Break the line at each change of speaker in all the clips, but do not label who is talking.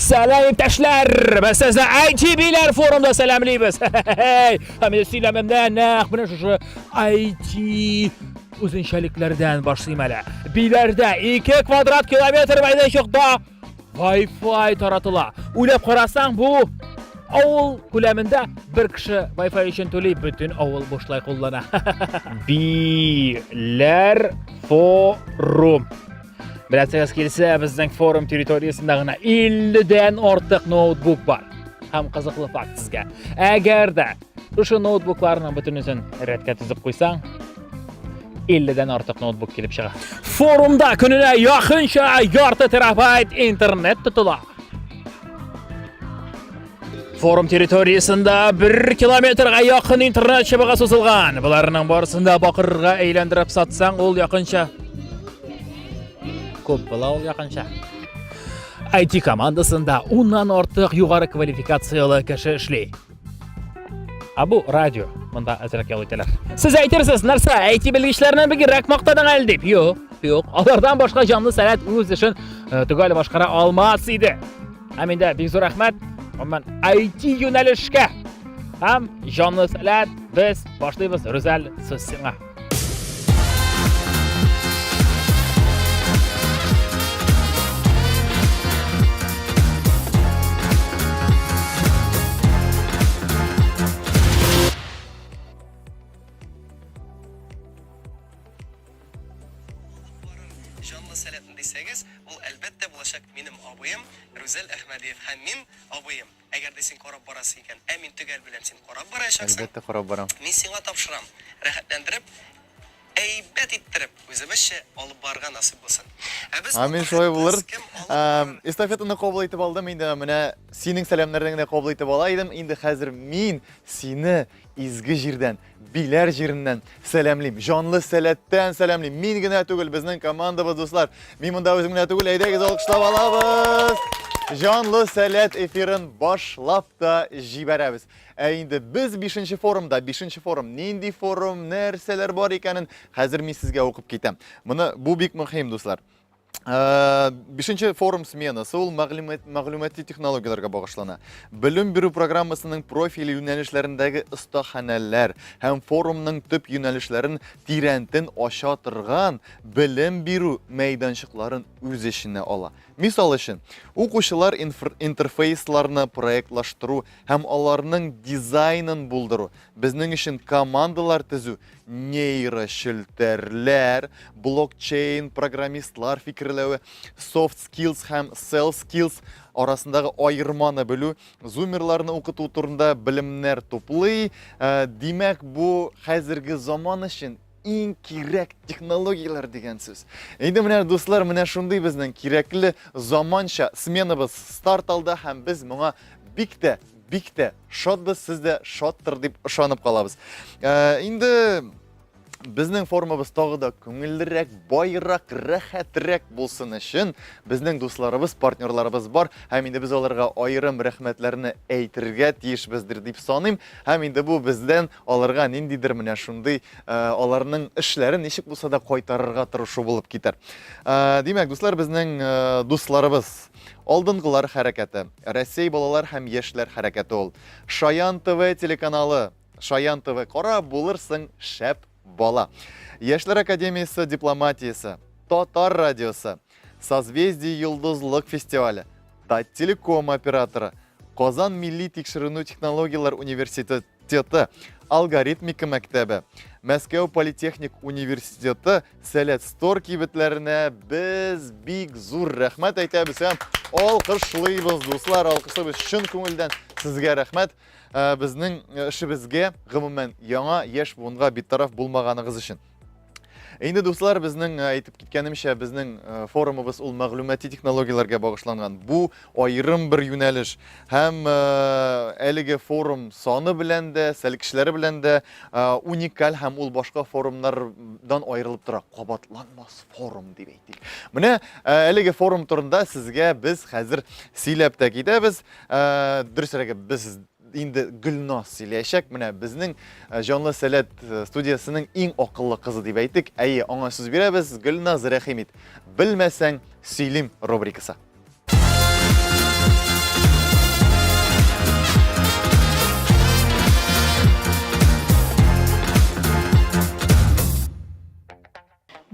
Сәлам, иптәшләр! Без сезне IT-биләр форумда сәламлибез. Һәм инде сөйләмемдә нәкъ менә шушы IT үзенчәлекләрдән башлыйм әле. Биләрдә 2 квадрат километр мәйданчыкта Wi-Fi таратыла. Уйлап карасаң, бу авыл күләмендә бер кеше Wi-Fi өчен түли, бөтен авыл бушлай куллана. Биләр форум. Беләсегез килсә, безнең форум территориясендә генә 50-дән артык ноутбук бар. Һәм кызыклы факт сезгә. Әгәр дә шушы ноутбукларның бөтенесен рәткә тезеп куйсаң, 50-дән артык ноутбук килеп чыга. Форумда көненә якынча ярты терабайт интернет тотыла. Форум территориясендә бер километрга якын интернет чыбыгы сузылган. Боларның барысын да бакырга әйләндереп сатсаң, ул якынча күп була ул якынча. IT командасында уннан артык югары квалификацияле кеше эшли. Ә бу радио. Монда әзрәк ял итәләр. Сез әйтерсез, нәрсә, IT белгечләрне бигрәк мактадың әле дип. Юк, юк. Алардан башка җанлы сәләт үз эшен э, төгәл башкара алмас иде. Һәм инде бик зур рәхмәт. Гомумән, IT юнәлешкә. Һәм җанлы сәләт без башлыйбыз. Рүзәл, сүз сиңа.
Җанлы сәләтне дисәгез, ул әлбәттә булачак минем абыем Рүзәл Әхмәдиев һәм мин абыем. Әгәр дә син карап барасың икән, ә мин төгәл беләм, син карап барачаксың.
Әлбәттә, карап барам.
Мин сиңа тапшырам. Рәхәтләндереп, әйбәт иттереп, үзебезчә алып барырга насыйп булсын. Ә без
Амин,
бу
шулай булыр.
кем алып барыр?
Эстафетаны кабул итеп алдым инде, менә синең сәламнәрне генә кабул итеп ала идем. Инде хәзер мин сине изге җирдән, Биләр җиреннән сәламлим. Җанлы сәләттән сәламлим. Мин генә түгел, безнең командабыз, дуслар. Мин монда үзем генә түгел, әйдәгез алкышлап алабыз. Җанлы сәләт эфирын башлап та җибәрәбез. Ә инде без 5 форумда, 5 форум, нинди форум, нәрсәләр бар икәнен хәзер мин сезгә укып китәм. Моны бу бик мөһим, дуслар. Э, бишенче форум сменасы ул мәгълүмати технологияләргә багышлана. Белем бирү программасының профиль юнәлешләрендәге остаханәләр һәм форумның төп юнәлешләрен тирәнтен ача торган белем бирү мәйданчыкларын үз эченә ала. Мисал өчен, укучылар интерфейсларны проектлаштыру һәм аларның дизайнын булдыру, безнең өчен командалар төзү, нейрочелтәрләр, блокчейн, программистлар фикерләве, soft skills һәм sell skills арасындагы аерманы белү, зумерларны укыту турында белемнәр туплый. Э, димәк, бу хәзерге заман өчен иң кирәк технологияләр дигән сүз. Инде менә дуслар, менә шундый безнең кирәкле заманча сменабыз старт алды һәм без моңа бик тә Бик тә шатбыз, сез дә шаттыр дип ышанып калабыз. Э, инде безнең формабыз тагы да күңеллерәк, байрак, рәхәтрәк булсын өчен безнең дусларыбыз, партнерларыбыз бар һәм инде без аларга аерым рәхмәтләрне әйтергә тиешбездер дип саныйм. Һәм инде бу бездән аларга ниндидер менә шундый э, аларның эшләрен ничек булса да кайтарырга тырышу булып китәр. Э, димәк, дуслар, безнең дусларыбыз Алдынгылар хәрәкәте, Рәсәй балалар һәм яшьләр хәрәкәте ул. Шаян ТВ телеканалы, Шаян ТВ кара булырсың шәп бала. Яшьләр академиясе дипломатиясе, Татар радиосы, Созвездие йолдызлык фестивале, Таттелеком операторы, Казан милли тикшеренү технологияләр университеты, Алгоритмика мәктәбе, Мәскәү политехник университеты Сәләт Стор кибетләренә без бик зур рәхмәт әйтәбез һәм алкышлыйбыз, дуслар, алкышлыйбыз чын күңелдән. Сезгә рәхмәт. Э, безнең эшебезгә, гомумән, яңа яшь буынга битараф булмаганыгыз өчен. Инде, дуслар, безнең э, әйтеп киткәнемчә, безнең э, форумыбыз ул мәгълүмати технологияләргә багышланган. Бу аерым бер юнәлеш. Һәм э, әлеге форум саны белән дә, сәлкешләре белән дә уникаль һәм ул башка форумнардан аерылып тора. Кабатланмас форум дип әйтик. Менә әлеге форум турында сезгә без хәзер сөйләп тә китәбез. Дөресрәге, без инде Гөлназ сөйләячәк. Менә безнең э, Җанлы сәләт э, студиясенең иң акыллы кызы дип әйтик. Әйе, аңа сүз бирәбез. Гөлназ, рәхим ит. Белмәсәң, сөйлим рубрикасы.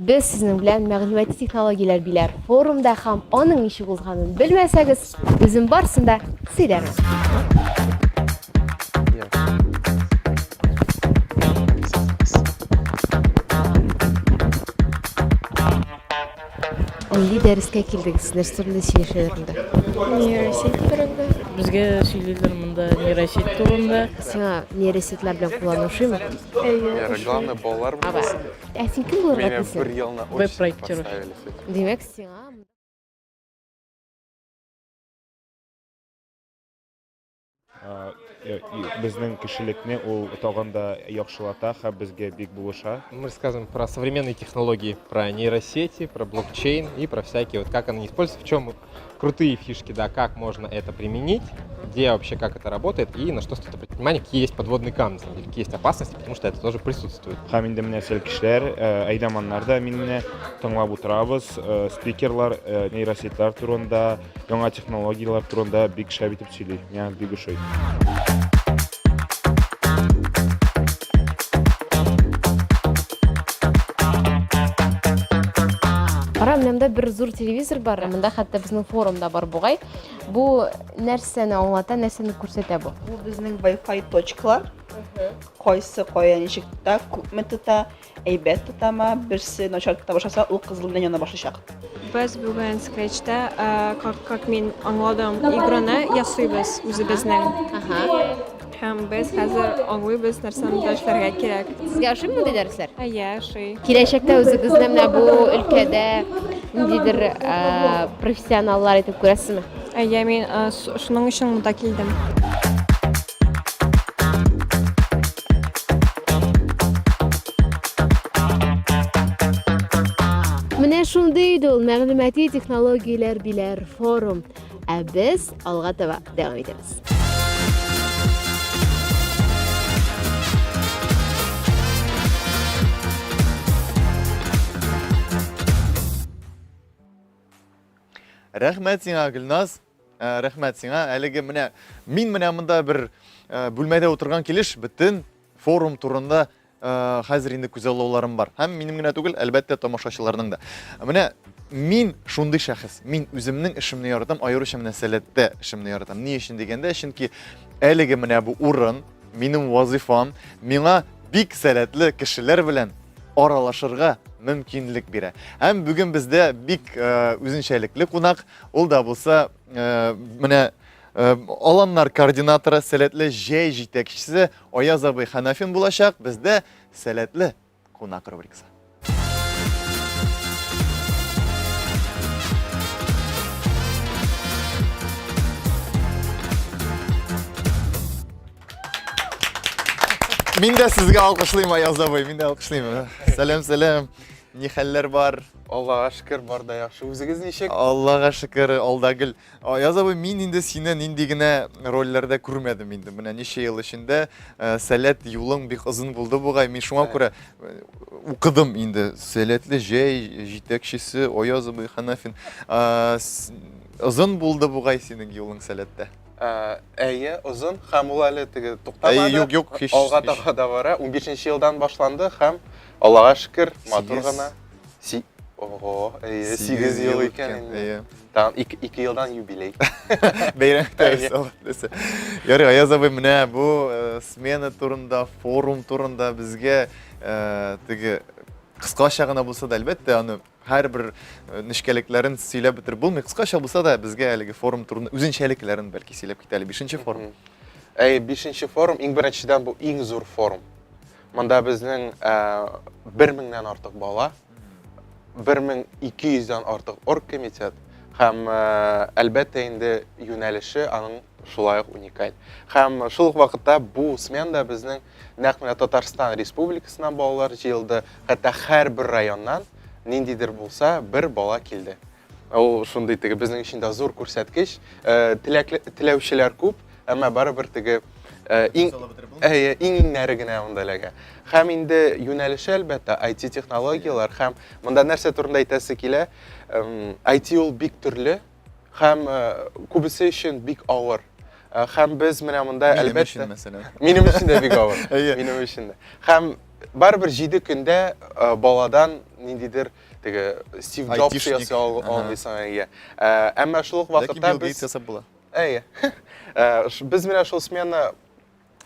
Без сезнең белән мәгълүмати технологияләр биләр форумда һәм аның ничек узганын белмәсәгез, үзем барысын да сөйләрмен. Нинди дәрескә килдегез? Нәрсә турында сөйләшәләр монда?
Нейросеть турында.
Безгә сөйлиләр монда нейросеть турында.
Сиңа нейросетьләр белән куллану ошыймы?
Әйе, ошый.
Главное, балалар
Аба. Ә син кем булырга
Меня
телисең?
бер елны
Веб
очень
проектировщик.
подставили с этим.
Димәк, сиңа
Безнең кешелекне ул тагын да яхшылата һәм безгә бик булыша.
Мы рассказываем про современные технологии, про нейросети, про блокчейн и про всякие, вот как они используются, в чем крутые фишки, да, как можно это применить, где вообще, как это работает и на что стоит обратить внимание, какие есть подводные камни, на самом деле, какие есть опасности, потому что это тоже присутствует.
Һәм инде менә сәлкешләр, э, әйдаманнар да мин менә тыңлап утырабыз, э, спикерлар э, нейросетьләр турында, яңа технологияләр турында бик шәп итеп сөйли. Миңа бик ошый.
Кара, менә монда бер зур телевизор бар. Монда хәтта безнең форум да бар бугай. Бу нәрсәне аңлата, нәрсәне күрсәтә бу?
Бу безнең Wi-Fi точкалар. Кайсы кая ничек тота, күпме тота, әйбәт тотама, берсе начар тота башласа, ул кызыл белән яна башлыйчак.
Без бүген скретчта, э, как, как мин аңладым, играны ясыйбыз үзебезнең. Һәм без хәзер аңлыйбыз, нәрсә монда эшләргә кирәк.
Сезгә ошыймы мондый дәресләр?
Әйе, ошый.
Киләчәктә үзегезне менә бу өлкәдә ниндидер э, профессионаллар итеп күрәсезме?
Әйе, мин э, шуның өчен монда килдем.
Менә шундый иде ул мәгълүмати технологияләр биләр форум. Ә без алга таба дәвам итәбез.
Рәхмәт сиңа, Гөлназ. Э, рәхмәт сиңа. Әлеге менә мин менә монда бер э, бүлмәдә утырган килеш бөтен форум турында э, хәзер инде күзаллауларым бар. Һәм минем генә түгел, әлбәттә, тамашачыларның да. Менә мин шундый шәхес. Мин үземнең эшемне яратам, аеруча менә сәләттә эшемне яратам. Ни өчен дигәндә, чөнки әлеге менә бу урын, минем вазифам миңа бик сәләтле кешеләр белән аралашырга мөмкинлек бирә. Һәм бүген бездә бик э, үзенчәлекле кунак, ул да булса э, менә э, аланнар координаторы, сәләтле җәй җитәкчесе Аяз абый Ханафин булачак. Бездә сәләтле кунак рубрикасы. Мин дә сезгә алкышлыйм, Аяз абый, мин дә алкышлыйм. Сәлам, сәлам. Ни хәлләр бар?
Аллага шөкер, бар да яхшы. Үзегез ничек?
Аллага шөкер, алда гел. Аяз абый, мин инде сине нинди генә рольләрдә күрмәдем инде. Менә ничә ел эчендә э, сәләт юлың бик озын булды бугай. Мин шуңа күрә э, укыдым инде. Сәләтле җәй җитәкчесе Аяз абый Ханафин. Э, озын булды бугай синең юлың сәләттә.
Әйе, озын һәм ул әле теге туктамады.
Әйе, юк, юк, һич.
Алга таба да бара. 15 елдан башланды һәм Аллага шөкер, матур гына. Си Ого, әйе, 8 ел икән инде. Әйе. Тагын 2 елдан юбилей.
Бәйрәм итәбез, Алла теләсә. Ярый, Аяз абый, менә бу э, смена турында, форум турында безгә э, теге кыскача гына булса да, әлбәттә, аны һәрбер э, нечкәлекләрен сөйләп бетереп булмый. Кыскача булса да, безгә әлеге форум турында үзенчәлекләрен бәлки сөйләп китә әле. Бишенче форум.
Әйе, бишенче форум, иң беренчедән бу иң зур форум. Монда безнең 1 меңнән артык бала, 1200 дән артык оргкомитет һәм әлбәттә инде юнәлеше аның шулай ук уникаль. Һәм шул ук вакытта бу сменада безнең нәкъ менә Татарстан Республикасыннан балалар җыелды, хәтта һәрбер районнан ниндидер булса бер бала килде. Ул шундый теге безнең өчен дә зур күрсәткеч. Э, теләкле теләүчеләр күп, әмма барыбер теге э, иң әйе, иң иңнәре генә монда эләгә. Һәм инде юнәлеше әлбәттә IT технологияләр һәм монда нәрсә турында әйтәсе килә, IT ул бик төрле һәм э, күбесе өчен бик авыр. Һәм без менә монда
Минем
әлбәттә
өчен, мәсәлән.
Минем өчен дә бик авыр.
Әйе.
Минем өчен дә. Һәм барыбер 7 көндә баладан ниндидер теге Стив Джобс
Айтишник.
ясый ал-
Ага.
алмыйсың әйе. Ә, Әмма шул ук
Ләкин
вакытта
Билл
без
Гейтс ясап була.
Әйе. Ә, ш- Без менә шул смена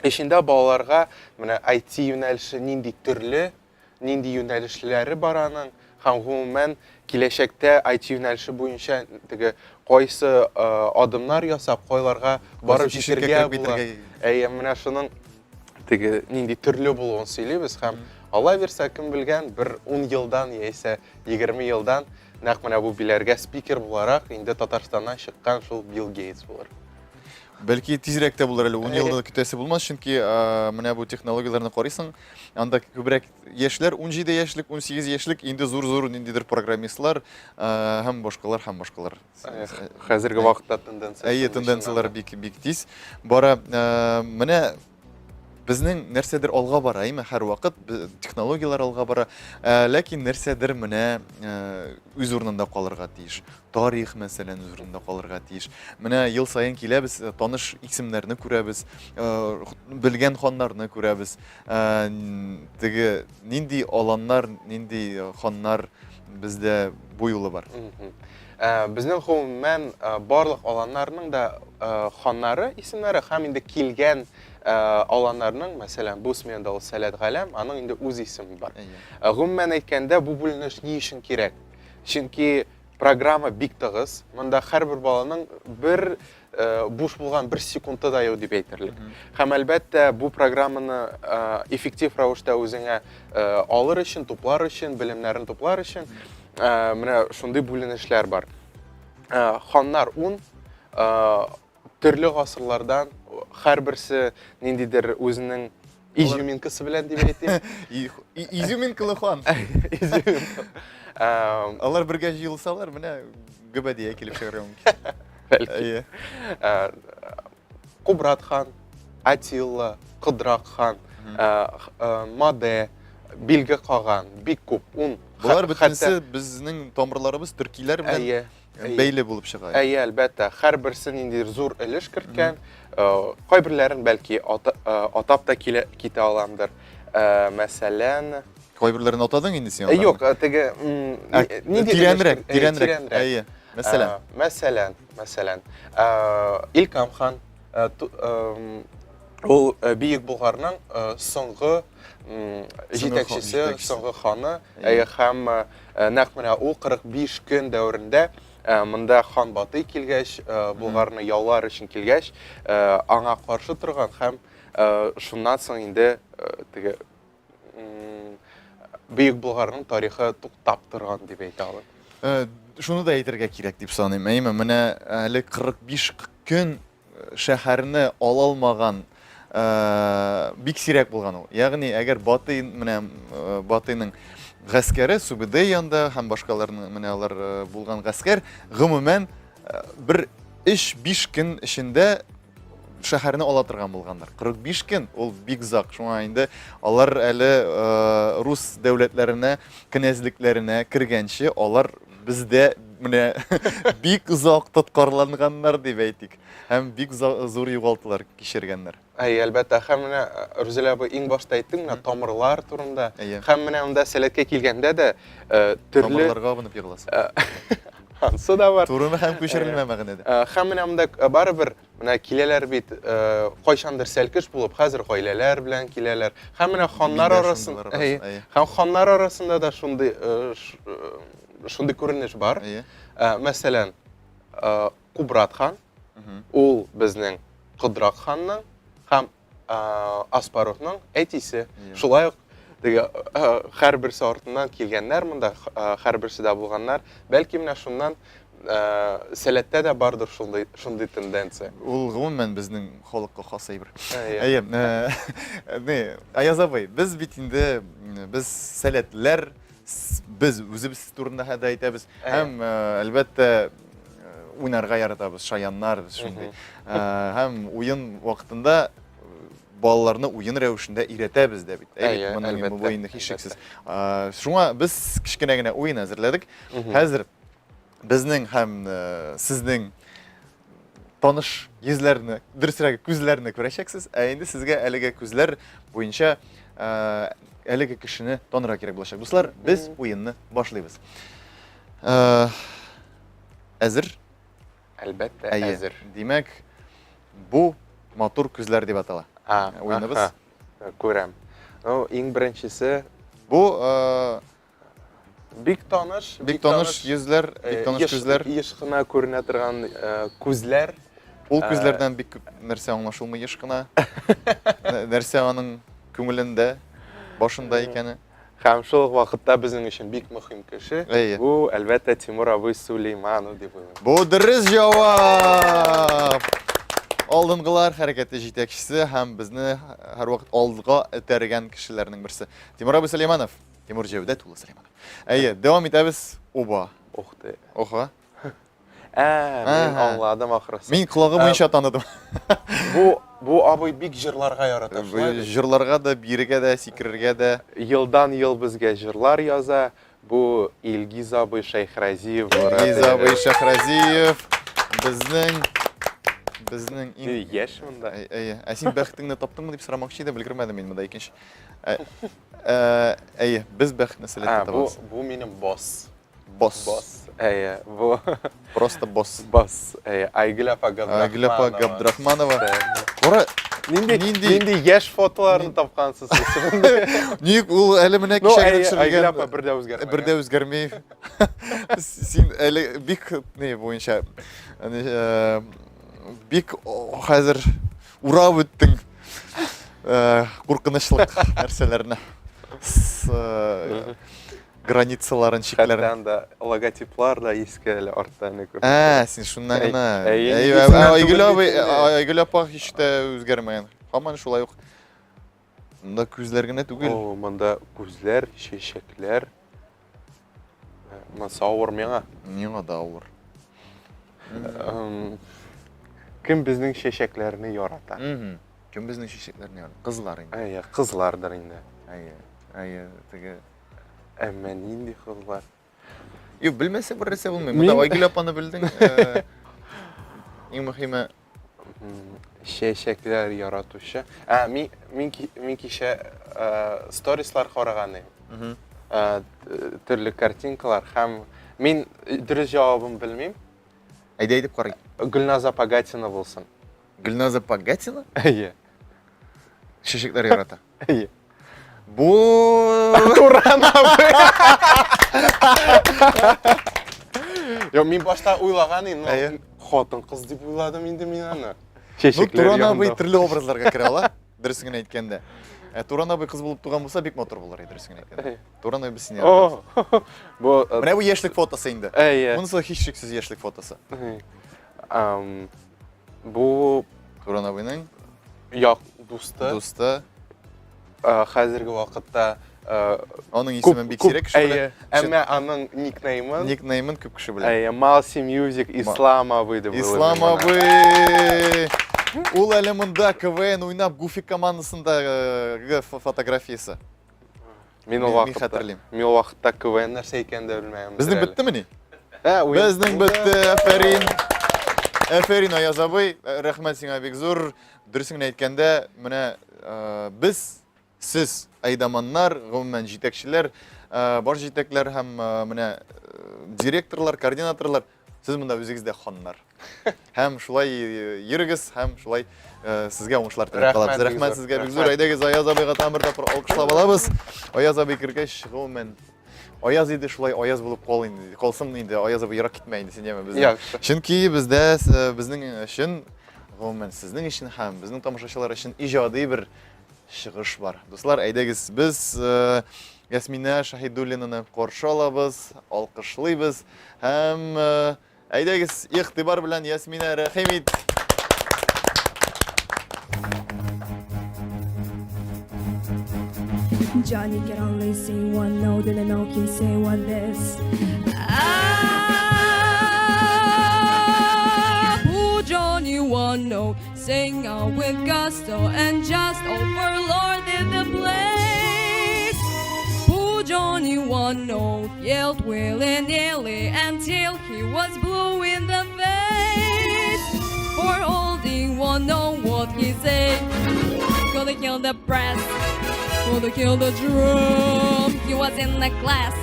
эчендә балаларга менә IT юнәлеше нинди төрле, нинди юнәлешләре бар аның һәм гомумән киләчәктә IT юнәлеше буенча теге кайсы э, адымнар ясап, кайларга барып
тишеккә
җитәргә
кереп
була.
китәргә.
Әйе, менә шуның теге нинди төрле булуын сөйлибез һәм Алла бирсә, кем белгән, бер 10 елдан яисә 20 елдан нәкъ менә бу Биләргә спикер буларак инде Татарстаннан чыккан шул Билл Гейтс булыр.
Бәлки тизрәк тә булыр әле, 10 елны да көтәсе булмас, чөнки менә бу технологияләрне карыйсың, анда күбрәк яшьләр 17 яшьлек, 18 яшьлек, инде зур-зур ниндидер программистлар һәм башкалар, һәм башкалар.
Хәзерге вакытта тенденция.
Әйе, тенденцияләр бик бик тиз бара. Менә Безнең нәрсәдер алга бара, әйме, һәрвакыт технологияләр алга бара. Ә, ләкин нәрсәдер менә ә, үз урынында калырга тиеш. Тарих, мәсәлән, үз урынында калырга тиеш. Менә ел саен киләбез, э, таныш исемнәрне күрәбез, э, белгән ханнарны күрәбез. Ә, теге нинди аланнар, нинди э, ханнар бездә бу юлы бар?
Безнең гомумән барлык аланнарның да ханнары исемнәре һәм инде килгән аланнарның, мәсәлән, бу сменада ул Сәләт Галәм, аның инде үз исеме бар. Гомумән әйткәндә, бу бүленеш ни өчен кирәк? Чөнки программа бик тыгыз. Монда һәрбер баланың бер буш булган бер секунды да юк дип әйтерлек. Һәм әлбәттә, бу программаны эффектив рәвештә үзеңә алыр өчен, туплар өчен, белемнәрен туплар өчен менә шундый бүленешләр бар. Ханнар 10 төрле гасырлардан һәрберсе ниндидер үзенең изюминкасы белән дип әйтим.
Изюминкалы хан. Алар бергә җыелсалар, менә гөбәдия килеп чыгарга мөмкин.
Бәлки. Кубрат хан, Атилла, Кыдрак хан, Маде, Билге каган, бик күп, ун.
Болар бөтенесе безнең тамырларыбыз төркиләр белән бәйле булып чыга.
Әйе, әлбәттә, һәрберсе ниндидер зур өлеш керткән. Кайберләрен бәлки атап та килә китә аламдыр. Мәсәлән,
Кайберләрен атадың инде син
аларны. Юк, теге
нинди тирәнрәк, тирәнрәк. Әйе. Мәсәлән,
мәсәлән, мәсәлән, Илкам хан ул Бөек Болгарның соңгы җитәкчесе, соңгы ханы, һәм нәкъ менә ул 45 көн дәверендә монда хан Батый килгәч, Болгарны яулар өчен килгәч, аңа каршы торган һәм шуннан соң инде теге Бөек Болгарның тарихы туктап торган дип әйтә алам.
Э, шуны да әйтергә кирәк дип саныйм. Әйме, менә әле 45 көн э, шәһәрне ала алмаган э, бик сирәк булган ул. Ягъни, әгәр Батый менә Батыйның гаскәре Субедей янда һәм башкаларның менә алар булган гаскәр гомумән бер 3-5 көн эчендә шәһәрне ала торган булганнар. 45 көн ул бик озак. Шуңа инде алар әле э, рус дәүләтләренә, князьлекләренә кергәнче алар бездә менә бик озак тоткарланганнар дип әйтик. Һәм бик зур югалтулар кичергәннәр.
Әй, әлбәттә, һәм менә э, Рүзәл абый иң башта әйттең менә тамырлар турында. Һәм менә монда сәләткә килгәндә дә э, төрле
тамырларга абынып егыласың.
Ансы да бар.
Турымы һәм күчерелмә мәгънәдә.
Э, һәм менә монда э, барыбер менә киләләр бит, э, кайчандыр сәлкеш булып, хәзер гаиләләр белән киләләр. Һәм менә ханнар арасында, һәм ханнар арасында да шундый шундый күренеш бар. Мәсәлән, Кубрат хан, ул безнең Кодрак ханның һәм. Аспаровның әтисе. Шулай ук теге һәрберсе артыннан килгәннәр монда, һәрберсе дә булганнар. Бәлки менә шуннан сәләттә дә бардыр шундый шундый тенденция.
Ул гомумән безнең халыкка хас әйбер. Әйе. Не, Аяз абый, без бит инде без сәләтләр без үзебез турында да әйтәбез. Һәм әлбәттә уйнарга яратабыз, шаяннар без шундый. Һәм уен вакытында балаларны уен рәвешендә өйрәтәбез дә бит. Әйе, моның бу инде һичшиксез. Шуңа без кечкенә генә уен әзерләдек. Хәзер безнең һәм сезнең таныш йөзләрне, дөресрәге күзләрне күрәчәксез. Ә инде сезгә әлеге күзләр буенча әлеге кешене танырга кирәк булачак. Дуслар, без уенны башлыйбыз. Әзер?
Әлбәттә, әзер.
Димәк, бу матур күзләр дип атала. Уеныбыз.
Күрәм. Ну, иң беренчесе
бу
Бик таныш,
бик таныш йөзләр, бик таныш күзләр.
Еш кына күренә торган күзләр.
Ул күзләрдән бик күп нәрсә аңлашылмый еш кына. Нәрсә аның күңелендә, башында икәне.
Һәм шул ук вакытта безнең өчен бик мөһим кеше. Бу, әлбәттә, Тимур абый Сулейманов дип уйлыйм.
Бу дөрес җавап! Алдынгылар хәрәкәте җитәкчесе һәм безне һәрвакыт алга этәргән кешеләрнең берсе. Тимур абый Сулейманов. Тимур Җәүдәт улы Сөләйманов. Әйе, дәвам итәбез. Оба.
Ух ты.
Оха.
Ә, мин аңладым ахрысы.
Мин колагы буенча таныдым.
Бу бу абый бик җырларга ярата, шулай
бит? Җырларга да, биергә дә, сикерергә дә.
Елдан ел безгә җырлар яза. Бу Илгиз абый Шәйхразиев.
Илгиз абый Шәйхразиев безнең безнең
иң яшь монда.
Әйе. Ә син бәхетеңне таптыңмы дип сорамакчы идем, өлгермәдем мин монда икенче. Ә, әйе, без бәхетне сәләттә
табабыз. Бу, бу минем босс.
Босс.
Босс. Әйе, бу
Просто босс.
Босс. Әйе, Айгөл апа Габдрахманова.
Айгөл апа Габдрахманова. Кара,
нинди нинди нинди яшь фотоларын тапкансыз сез.
Ник ул әле менә
кичә генә төшерелгән. Айгөл апа бер дә үзгәрмәгән.
Бер дә үзгәрми. Син әле бик ни буенча бик хәзер урап үттең куркынычлык нәрсәләрне. Границаларын, чикләрен.
Хәтта анда логотиплар да искә әле артта әнә
күреп. Ә, син шуннан гына. Айгөл абый, Айгөл апа һич тә үзгәрмәгән. Һаман шулай ук. Монда күзләр генә түгел.
О, монда күзләр, чәчәкләр. Монысы авыр миңа.
Миңа да авыр.
Кем безнең чәчәкләрне ярата?
Кем безнең чәчәкләрне ярата? Кызлар инде.
Әйе, кызлардыр инде.
Әйе, әйе, теге.
Әмма нинди кызлар?
Юк, белмәсә бер нәрсә булмый. Монда Айгөл апаны белдең. Иң мөһиме
чәчәкләр яратучы. Ә, мин мин мин кичә сторислар караган идем. Төрле картинкалар һәм мин дөрес җавабын белмим.
Әйдә әйтеп карыйк.
Гөлназа Пагатина булсын.
Гөлназа Пагатина?
Әйе.
Чәчәкләр ярата.
Әйе.
Бу
Туран абый. Юк, мин башта уйлаган идем, но хатын-кыз дип уйладым инде мин аны.
Ну, Туран абый төрле образларга керә ала, дөресен генә әйткәндә. Ә Туран абый кыз булып туган булса, бик матур булыр иде, дөресен генә әйткәндә. Туран абый сине ярата.
Бу
Менә бу яшьлек фотосы инде.
Әйе.
Монысы һичшиксез яшьлек фотосы.
Бу
Туран абыйның
як дусты.
Дусты.
Хәзерге вакытта
Аның исемен бик сирәк кеше белә.
Әмма аның никнеймын
никнеймын күп кеше белә.
Әйе, Малси Music Ислам абый дип
Ислам абый. Ул әле монда КВН уйнап Гуфи командасындагы фотографиясе.
Мин ул вакытта, мин ул вакытта КВН нәрсә икәнен дә белмәгәнмен.
Безнең беттемени? Ә, Безнең бетте, афәрин. Афәрин, Аяз абый, рәхмәт сиңа бик зур. Дөресен генә әйткәндә, менә без, сез, әйдаманнар, гомумән җитәкчеләр, баш җитәкләр һәм менә директорлар, координаторлар, Сез монда үзегез дә ханнар. Һәм шулай йөрегез, һәм шулай сезгә уңышлар теләп калабыз. Рәхмәт сезгә бик зур. Әйдәгез, Аяз абыйга тагын бер тапкыр алкышлап алабыз. Аяз абый кергәч, гомумән, Аяз иде, шулай аяз булып кал инде. Калсын инде, Аяз абый ерак китмә инде син яме бездән. Чөнки бездә безнең өчен. гомумән, сезнең өчен һәм безнең тамашачылар өчен иҗади бер чыгыш бар. Дуслар, әйдәгез, без э, Ясминә Шаһидуллинаны каршы алабыз, алкышлыйбыз һәм э, әйдәгез, игътибар белән Ясминә рәхим ит.
Johnny can only say one no, then I know can say what this. Ah, poor Johnny one note, sing out with gusto and just overlorded the place. Poor Johnny one note yelled willy nilly until he was blue in the face. For holding one know what he said. Gonna kill the press, gonna kill the drum. He was in the class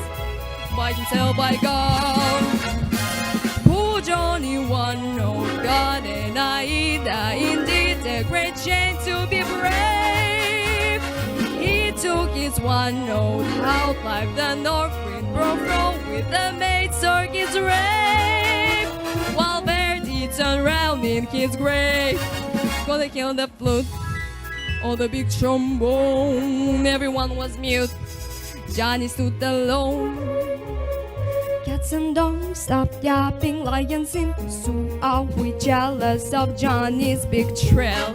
by himself by God. Poor Johnny one note got an Aida, indeed a great shame to be brave. He took his one note out like the north wind broke through with the maid circuit's rave. While Verdi turned round in his grave, gonna kill the flute or the big trombone. Everyone was mute. Johnny stood alone. Cats and dogs stopped yapping, lions in the zoo. Are we jealous of Johnny's big trail?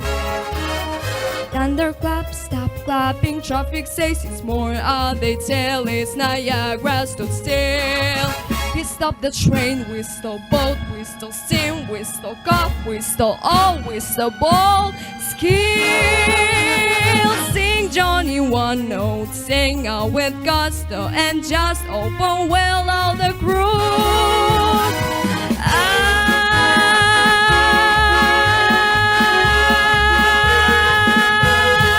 Thunderclap, stop clapping, traffic says it's more. Are they tell it's Niagara stood still. He stopped the train, whistle boat, whistle steam, whistle cop, whistle all, whistle ball, skill. Sing Johnny one note, sing out with gusto, and just overwhelm all the crew.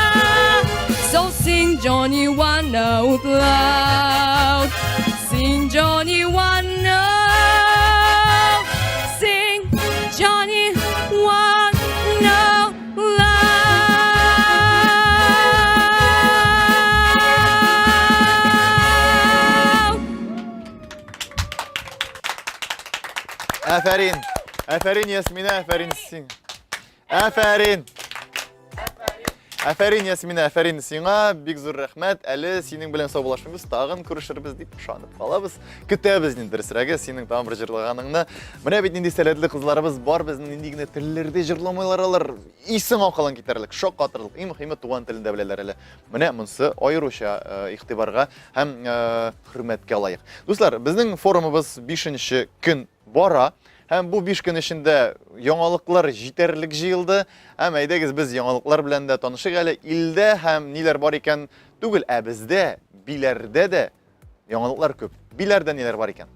Ah, so sing Johnny one note loud. Sing Johnny one note. Sing Johnny one note loud.
Афәрин! Афәрин, Ясминә, афәрин син. Афәрин! Афәрин, Ясминә, афәрин сиңа. Бик зур рәхмәт. Әле синең белән саубуллашмыйбыз, тагын күрешербез дип ышанып калабыз. Көтәбез инде дөресрәге, синең тагын бер җырлаганыңны. Менә бит нинди сәләтле кызларыбыз бар безнең, нинди генә телләрдә җырламыйлар алар. Исең акылың китәрлек, шаккатырлык. Иң мөһиме туган телендә беләләр әле. Менә монысы аеруча э, игътибарга һәм э, хөрмәткә лаек. Дуслар, безнең форумыбыз 5 көн бара. Һәм бу 5 көн эчендә яңалыклар җитәрлек җыелды. Һәм әйдәгез без яңалыклар белән дә танышыйк әле. Илдә һәм ниләр бар икән түгел, ә бездә, Биләрдә дә яңалыклар күп. Биләрдә ниләр бар икән?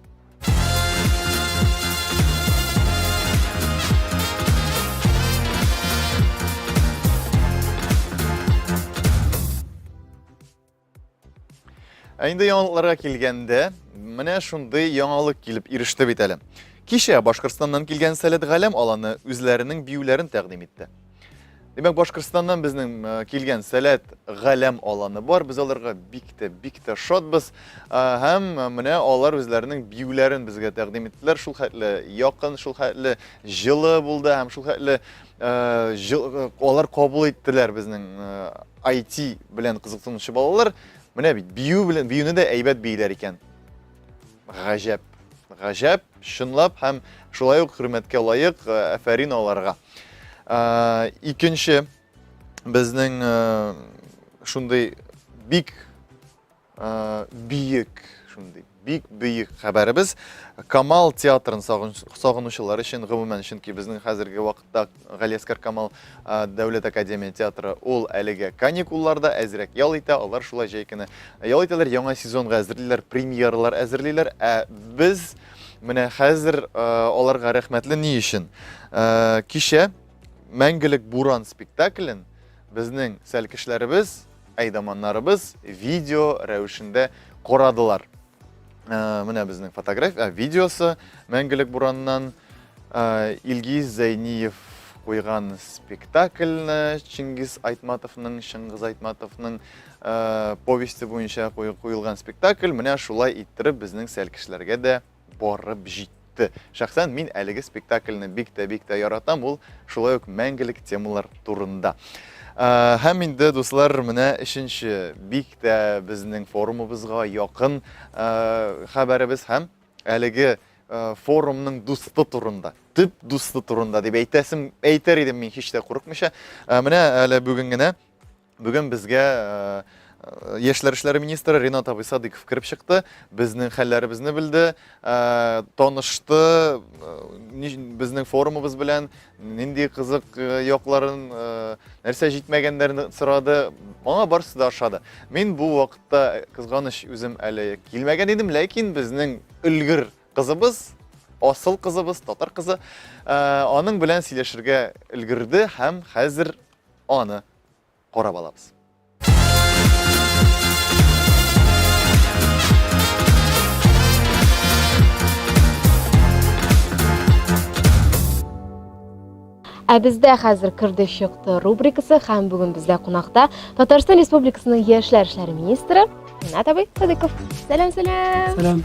Ә инде яңалыкларга килгәндә, менә шундый яңалык килеп иреште бит әле. Кичә Башкортстаннан килгән Сәләт Галәм аланы үзләренең биюләрен тәкъдим итте. Димәк, Башкортстаннан безнең э, килгән Сәләт Галәм аланы бар. Без аларга бик тә, бик тә шатбыз. Э, һәм э, менә алар үзләренең биюләрен безгә тәкъдим иттеләр. Шул хәтле якын, шул хәтле җылы булды һәм шул хәтле алар кабул иттеләр безнең IT белән кызыксынучы балалар менә бит бию белән биюне дә әйбәт бииләр икән. Гаҗәп. Гаҗәп, чынлап һәм шулай ук хөрмәткә лаек, э, афәрин аларга. Э, икенче безнең э, шундый бик Бөек, шундый бик бөек хәбәребез. Камал театрын сагынучылар өчен, гомумән, чөнки безнең хәзерге вакытта Галиәскар Камал дәүләт академия театры ул әлегә каникулларда әзрәк ял итә, алар шулай җәй көне ял итәләр, яңа сезонга әзерлиләр, премьералар әзерлиләр. Ә без менә хәзер аларга рәхмәтле ни өчен? Кичә Мәңгелек буран спектаклен безнең сәлкешләребез Әйдаманнарыбыз видео рәвешендә карадылар. Э, менә безнең фотография, видеосы Мәңгелек бураннан э, Илгиз Зәйниев куйган спектакльне Чингиз Айтматовның, Чыңгыз Айтматовның э, повесте буенча куелган спектакль менә шулай иттереп безнең сәлкешләргә дә барып җитте. итте. Шәхсән мин әлеге спектакльне бик тә бик тә яратам, ул шулай ук мәңгелек темалар турында. Э, һәм инде, дуслар, менә өченче бик тә безнең форумыбызга якын э, хәбәребез һәм әлеге э, форумның дусты турында, төп дусты турында дип әйтәсем, әйтер идем мин һич тә курыкмыйча. Менә әле бүген генә Бүген безгә э, э, яшьләр эшләре министры Ринат абый Садыйков кереп чыкты, безнең хәлләребезне белде, э, танышты безнең форумыбыз белән, нинди кызык якларын, нәрсә җитмәгәннәрен сорады. Аңа барысы да ошады. Мин бу вакытта кызганыч үзем әле килмәгән идем, ләкин безнең өлгер кызыбыз, асыл кызыбыз, татар кызы, аның белән сөйләшергә өлгерде һәм хәзер аны карап алабыз.
Ә бездә хәзер керде чыкты рубрикасы һәм бүген бездә кунакта Татарстан Республикасының яшьләр эшләре министры Ринат абый Садыков. Сәлам, сәлам.
Сәлам.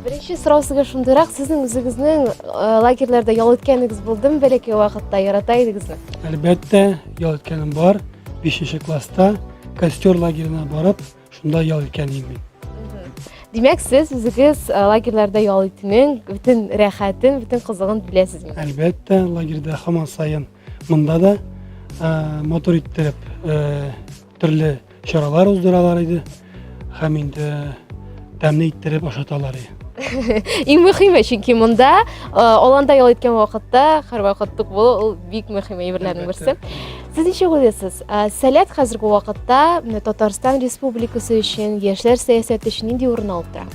Беренче сорау сезгә шундыйрак, сезнең үзегезнең э, лагерьләрдә ял иткәнегез булдымы бәләкәй вакытта, ярата идегезме?
Әлбәттә, ял иткәнем бар. 5 класста костер лагерена барып, шунда ял иткән идем мин.
Димәк, сез үзегез э, лагерьләрдә ял итүнең бөтен рәхәтен, бөтен кызыгын беләсез.
Әлбәттә, лагерьда һаман саен монда да э, матур иттереп төрле чаралар уздыралар иде һәм инде тәмле иттереп ашаталар иде.
Иң мөһиме, чөнки монда э, аланда ял иткән вакытта һәрвакыт тук булу ул бик мөһим әйберләрнең берсе. Сез ничек уйлыйсыз? Э, Сәләт хәзерге вакытта менә Татарстан Республикасы өчен, яшьләр сәясәте өчен нинди урын алып тора?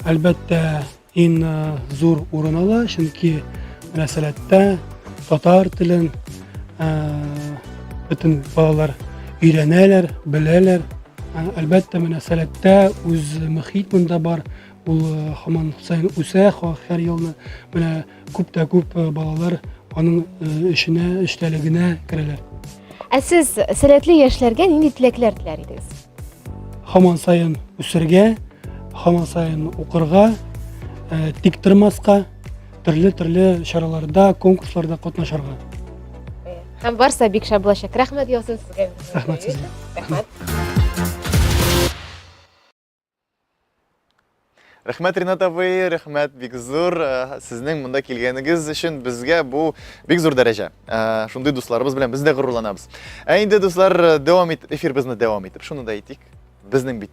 Әлбәттә, Иң зур урын ала, чөнки менә сәләттә татар телен бөтен балалар өйрәнәләр, беләләр. Әлбәттә, менә сәләттә үз мөхит монда бар. Ул һаман саен үсә, һәр елны менә күп тә күп балалар аның эшенә, эчтәлегенә керәләр.
Ә сез сәләтле яшьләргә нинди теләкләр теләр идегез?
Һаман саен үсергә, һаман саен укырга, э, тик тормаска, төрле-төрле чараларда, конкурсларда катнашырга.
Һәм барса бик шәп булачак. Рәхмәт яусын сезгә.
Рәхмәт сезгә.
Рәхмәт.
Рәхмәт, Ринат абый, рәхмәт бик зур. Э, сезнең монда килгәнегез өчен безгә бу бик зур дәрәҗә. Э, шундый дусларыбыз белән без дә горурланабыз. Ә инде, дуслар, э, дәвам ит, эфирыбызны дәвам итеп, шуны да әйтик. Безнең бит,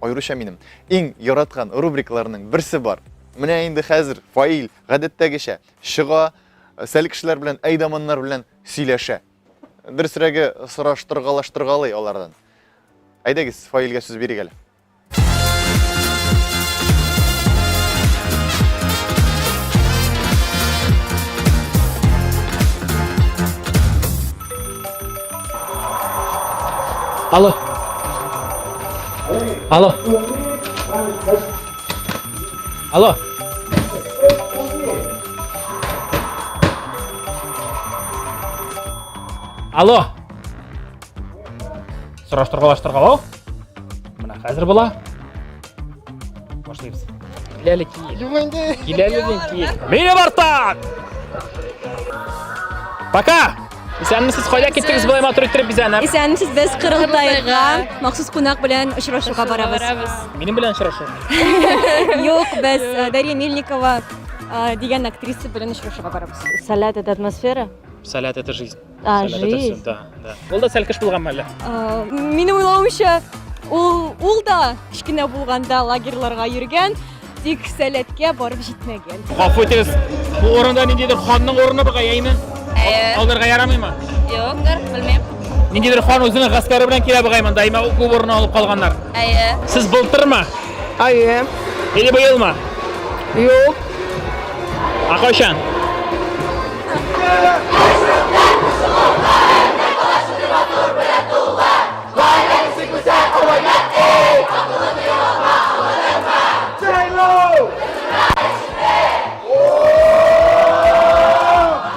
аеруча минем, иң яраткан рубрикаларның берсе бар. Менә инде хәзер Фаил гадәттәгечә чыга, сәл кешеләр белән, әйдаманнар белән сөйләшә. Дөресрәге, сораштыргалаштыргалый алардан. Әйдәгез, Фаилгә сүз бирик әле.
Алло. Алло. Алло. Алло. Сораштыргалаштыргалау. Менә хәзер була. Башлыйбыз. Кил әле кил. Кил әле дим, кил. Минем арттан! Пока! Исәнмесез, кайда киттегез болай матур иттереп бизәнеп?
Исәнмесез, без Кырылтайга махсус кунак белән очрашуга барабыз.
Минем белән очрашу.
Юк, без э, Дарья Мельникова э, дигән актриса белән очрашуга барабыз.
Сәләт это атмосфера.
Сәләт это жизнь.
А, жизнь.
Да, да. Ул да сәлкеш булганмы әллә?
Минем уйлавымча, ул ул да кечкенә булганда лагерьларга йөргән, тик сәләткә барып җитмәгән.
Гафу итегез, бу урында ниндидер ханның урыны бугай, әйме? Алырга ярамыймы?
Юктыр, белмим.
Ниндидер хан үзенең гаскәре белән килә бугай монда, әйме күп урын алып калганнар.
Әйе.
Сез былтырмы?
Әйе.
Или быелмы?
Юк.
А кайчан?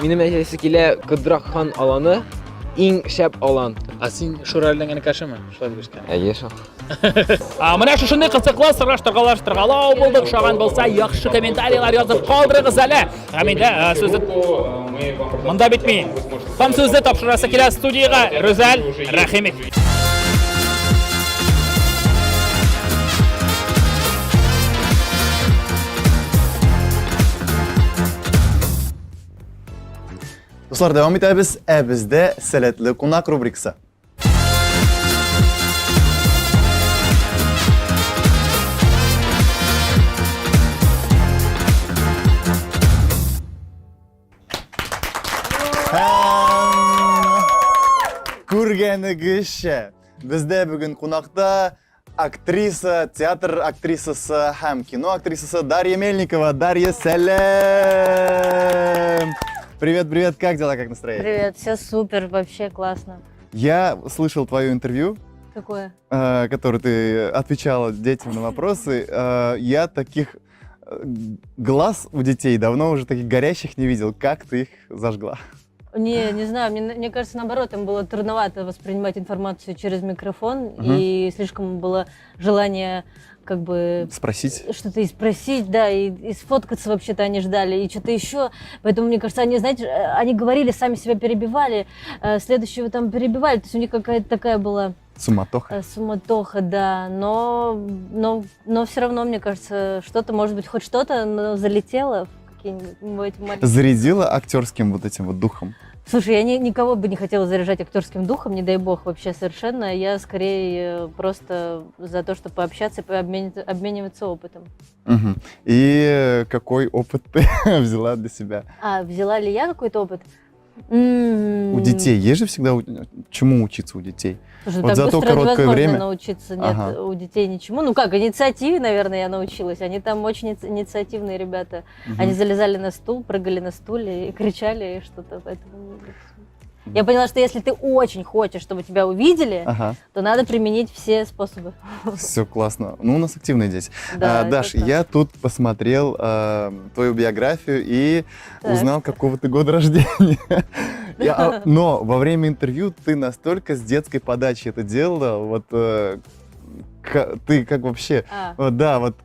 Минем әйтәсе килә, Кыдрак хан аланы.
Иң шәп алан.
Ә син Шүрәленең энекәшеме? Шулай дип ишеткән.
Әйе шул.
А, менә шушындый кызыклы сораштыргалаштыргалау булды. Ошаган булса, яхшы комментарийлар язып калдырыгыз әле. Һәм инде сүзне монда бит мин. Һәм сүзне тапшырасы килә студиягә Рүзәл Рәхимов.
Дуслар, дәвам итәбез. Ә бездә сәләтле кунак рубрикасы. Күргәнегезчә, бездә бүген кунакта актриса, театр актрисасы һәм кино актрисасы Дарья Мельникова. Дарья, сәлам! Привет, привет, как дела, как настроение?
Привет, все супер, вообще классно.
Я слышал твое интервью.
Какое?
Которое ты отвечала детям на вопросы. Я таких глаз у детей давно уже таких горящих не видел. Как ты их зажгла?
Не, не знаю, мне кажется, наоборот, им было трудновато воспринимать информацию через микрофон, и слишком было желание как бы...
Спросить.
Что-то и спросить, да, и сфоткаться вообще-то они ждали, и что-то еще. Поэтому, мне кажется, они, знаете, они говорили, сами себя перебивали, следующего там перебивали, то есть у них какая-то такая была...
Суматоха.
Суматоха, да, но все равно, мне кажется, что-то, может быть, хоть что-то, но залетело в какие-нибудь маленькие...
Зарядила актерским вот этим вот духом?
Слушай, я никого бы не хотела заряжать актерским духом, не дай бог, вообще совершенно. Я скорее просто за то, чтобы пообщаться, обмениваться опытом.
Угу. И какой опыт ты взяла для себя?
А, взяла ли я какой-то опыт?
У детей есть же всегда чему учиться у детей?
Слушай,
вот
так
за то
быстро
короткое
невозможно
время
научиться, нет, у детей ничему. Ну как, инициативе, наверное, я научилась. Они там очень инициативные ребята. Они залезали на стул, прыгали на стуле и кричали что-то. Поэтому я поняла, что если ты очень хочешь, чтобы тебя увидели, то надо применить все способы.
Все классно. Ну, у нас активные дети.
Да,
Даш, я тут посмотрел твою биографию и узнал, какого ты года рождения. Но во время интервью ты настолько с детской подачи это делала, вот ты как вообще... Да, вот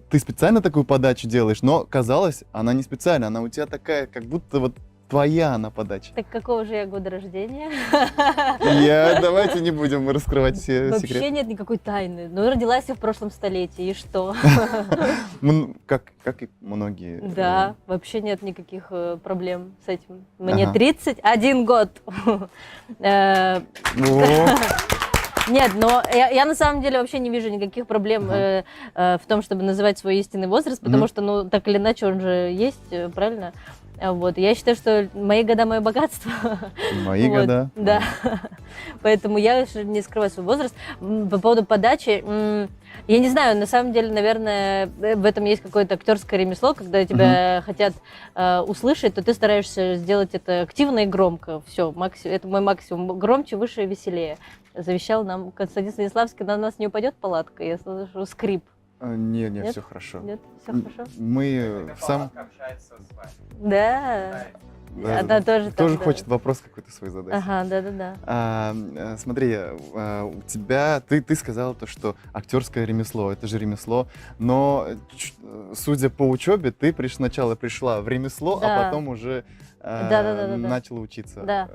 ты специально такую подачу делаешь, но казалось, она не специально, она у тебя такая, как будто вот твоя она подача.
Так какого же я года рождения?
Давайте не будем раскрывать все секреты.
Вообще нет никакой тайны. Ну, родилась я в прошлом столетии, и что?
Ну, как и многие.
Да, вообще нет никаких проблем с этим. Мне 31 год. Нет, но я на самом деле вообще не вижу никаких проблем в том, чтобы называть свой истинный возраст, потому что, ну, так или иначе, он же есть, правильно? Вот. Я считаю, что мои года – мое богатство.
Мои года.
Да. Поэтому я не скрываю свой возраст. По поводу подачи, я не знаю, на самом деле, наверное, в этом есть какое-то актерское ремесло, когда тебя хотят услышать, то ты стараешься сделать это активно и громко. Все, это мой максимум. Громче, выше, веселее. Завещал нам Константин Станиславский, на нас не упадет палатка, я слышу скрип.
Не, не, все хорошо.
Нет, все хорошо.
Мы сам...
Да. Она тоже
тоже хочет вопрос какой-то свой задать.
Ага, да-да-да.
Смотри, у тебя, ты сказала то, что актерское ремесло, это же ремесло, но судя по учебе, ты сначала пришла в ремесло, а потом уже начала учиться.
Да.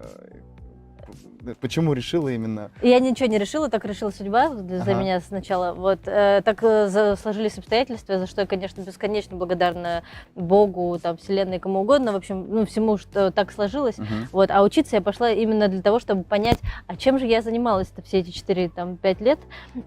Почему решила именно?
Я ничего не решила, так решила судьба за меня сначала. Вот, так сложились обстоятельства, за что я, конечно, бесконечно благодарна Богу, там, Вселенной, кому угодно, в общем, ну, всему, что так сложилось. Вот, а учиться я пошла именно для того, чтобы понять, а чем же я занималась-то все эти 4-5 лет.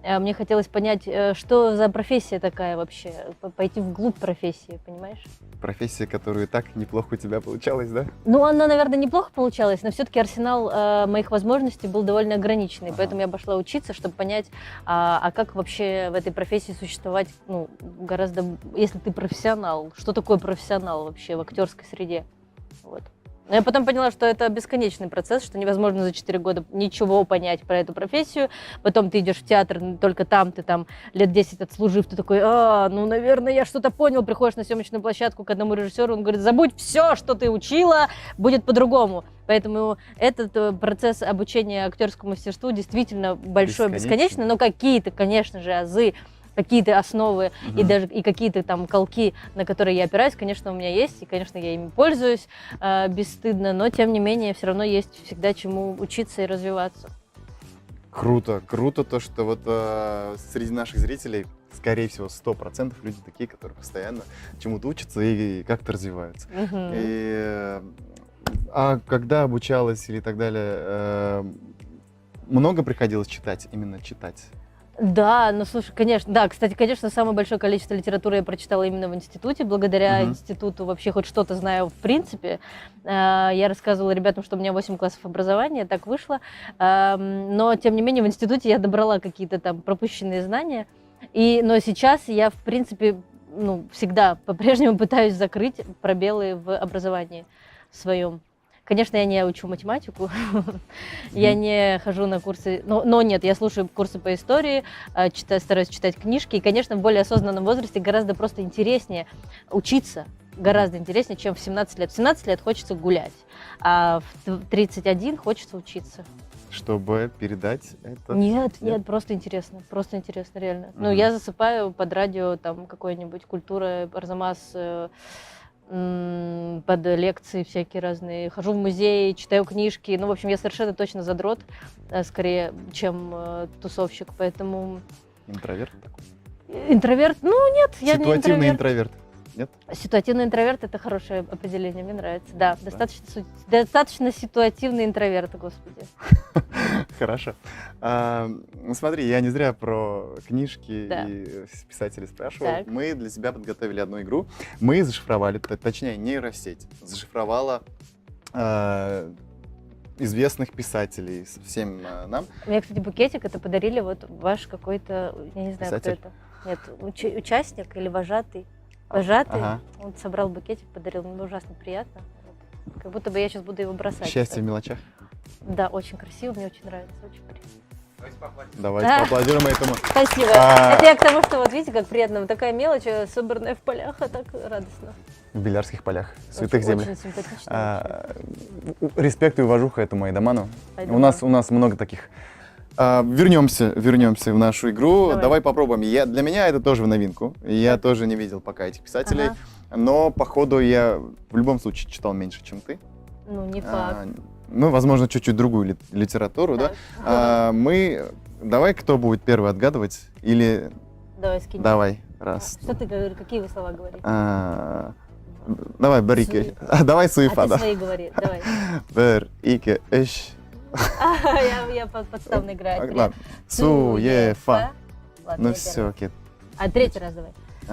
Мне хотелось понять, что за профессия такая вообще, пойти вглубь профессии, понимаешь?
Профессия, которая так неплохо у тебя получалась, да?
Ну, она, наверное, неплохо получалась, но все-таки арсенал моих возможностей был довольно ограниченный, поэтому я пошла учиться, чтобы понять, а как вообще в этой профессии существовать, ну, гораздо, если ты профессионал, что такое профессионал вообще в актерской среде, вот. Но я потом поняла, что это бесконечный процесс, что невозможно за 4 года ничего понять про эту профессию. Потом ты идешь в театр, только там ты там лет 10 отслужив, ты такой, а, ну, наверное, я что-то понял. Приходишь на съемочную площадку к одному режиссеру, он говорит, забудь все, что ты учила, будет по-другому. Поэтому этот процесс обучения актерскому мастерству действительно большой,
Бесконечный.
бесконечный, но какие-то, конечно же, азы, какие-то основы и
Мгм.
даже и какие-то там колки, на которые я опираюсь, конечно, у меня есть, и, конечно, я ими пользуюсь бесстыдно, но, тем не менее, все равно есть всегда чему учиться и развиваться.
Круто, круто то, что вот среди наших зрителей, скорее всего, 100% люди такие, которые постоянно чему-то учатся и как-то развиваются.
Мгм.
И, а когда обучалась или так далее, много приходилось читать, именно читать?
Да, ну слушай, конечно, да, кстати, конечно, самое большое количество литературы я прочитала именно в институте, благодаря
Мгм.
институту вообще хоть что-то знаю в принципе. Я рассказывала ребятам, что у меня 8 классов образования, так вышло. Но, тем не менее, в институте я добрала какие-то там пропущенные знания. Но сейчас я, в принципе, ну, всегда по-прежнему пытаюсь закрыть пробелы в образовании своем. Конечно, я не учу математику, я
Мгм.
не хожу на курсы, но нет, я слушаю курсы по истории, читаю, стараюсь читать книжки. И, конечно, в более осознанном возрасте гораздо просто интереснее учиться, гораздо интереснее, чем в 17 лет. В 17 лет хочется гулять, а в 31 хочется учиться.
Чтобы передать это?
Нет, нет, просто интересно, реально. Ну,
Мгм.
я засыпаю под радио там какой-нибудь «Культура», «Арзамас», под лекции всякие разные. Хожу в музей, читаю книжки. Ну, в общем, я совершенно точно задрот, скорее, чем тусовщик, поэтому...
Интроверт такой?
Интроверт? Ну, нет, я не
Ситуативный
интроверт.
интроверт. Нет?
Ситуативный интроверт — это хорошее определение, мне нравится. Да, достаточно ситуативный интроверт, господи.
Хорошо. Ну, смотри, я не зря про книжки и писателей спрашивал. Мы для себя подготовили одну игру. Мы зашифровали, точнее, нейросеть зашифровала известных писателей всем нам.
Мне, кстати, букетик это подарили вот ваш какой-то, я не знаю, кто
Писатель?
это. Нет, участник или вожатый. Вожатый. Он собрал букетик, подарил. Мне ужасно приятно. Вот. Как будто бы я сейчас буду его бросать.
Счастье в мелочах.
Да, очень красиво, мне очень нравится, очень приятно.
Давайте поаплодируем этому.
Спасибо. Это я к тому, что вот видите, как приятно. Вот такая мелочь, собранная в полях, а так радостно.
В Белярских полях, святых
Очень,
землях.
очень симпатично,
Респект и уважуха этому Айдаману.
Айдаману.
У нас много таких. Вернемся в нашу игру.
Давай.
Давай попробуем. Для меня это тоже в новинку. Я тоже не видел пока этих писателей. Но, походу, я в любом случае читал меньше, чем ты.
Ну, не факт.
Ну, возможно, чуть-чуть другую литературу, да? Давай, кто будет первый отгадывать? Или...
Давай, скинь.
Давай, раз.
Что ты говоришь? Какие вы слова говорите?
Давай, бер, ике. Давай, суефа,
А ты
да.
свои говори, давай.
Бер, ике, эш.
Я подставно играю.
Ладно. Суефа.
Ладно,
Ну
я
все,
первая.
окей.
А третий раз давай.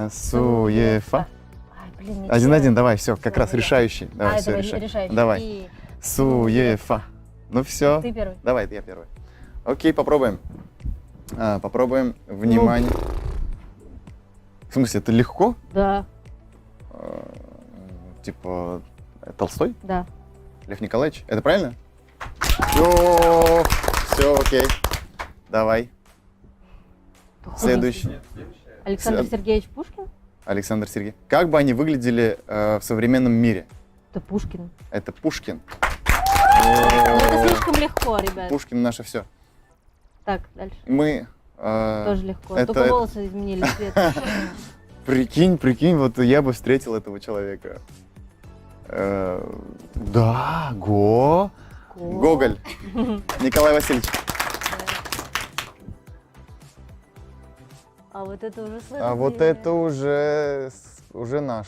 Суефа.
Ай, блин, не
1-1,
те.
давай, все, как раз решающий. Давай,
А,
все,
давай,
решай.
решающий.
Давай.
И-
Суефа. Ну все.
Ты первый.
Давай, я первый. Окей, попробуем. Попробуем. Внимание. В смысле, это легко?
Да.
Типа Толстой?
Да.
Лев Николаевич? Это правильно? Все, окей. Давай. Следующий.
Александр Сергеевич Пушкин?
Александр Сергеевич. Как бы они выглядели в современном мире?
Это Пушкин.
Это Пушкин.
Ну, это слишком легко, ребят.
Пушкин наше все.
Так, дальше.
Мы...
Тоже легко. Только волосы изменили цвет.
Прикинь, вот я бы встретил этого человека. Да, Гоголь. Николай Васильевич.
А вот это уже сложнее.
А вот это уже наш.